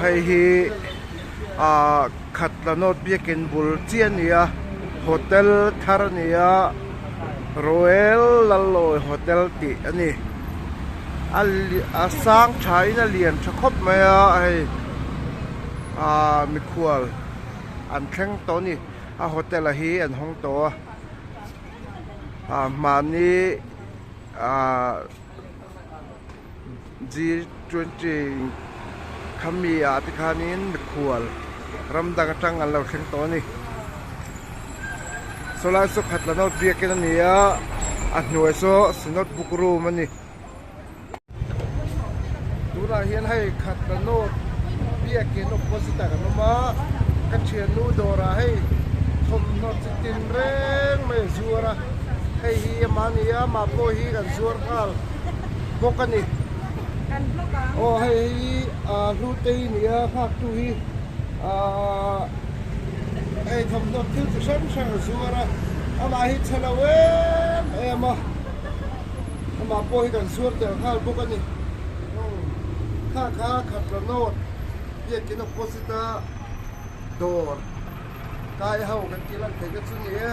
Hei hi ah Khatla North biakin bul chiah a ni a hotel thar a ni a Royal Laloi hotel tih a ni a sang tha in a lian tha khawp mai a hei ah mikhual an thleng tawh a ni a hotel a hi an hawng tawh a ah mahni ah. G20 khami ah te khanin mikhual ram dang atang an lo thleng tawh a ni. Sawlai saw khat la note biakin a ni a, a hnuai saw synod book room a ni. Tunah hian hei khat la note biakin opposite ah kan awm a, ka thiannu dawrah hei thawmhnaw chi tin reng mai a zuar a, hei hi amah a ni a, amah pawh hi kan zuar nghal. bawk a ni aw hei hi ah hlutei ni a nghak tu hi ah hei thawmhnaw thil chi hrang hrang a zuar a amah hi chhe lo em em a amah pawh hi kan zuar tel nghal bawk a ni kha kha khatla note biakin opposite a dawr kai ho kan tih lan theih te chu ni e.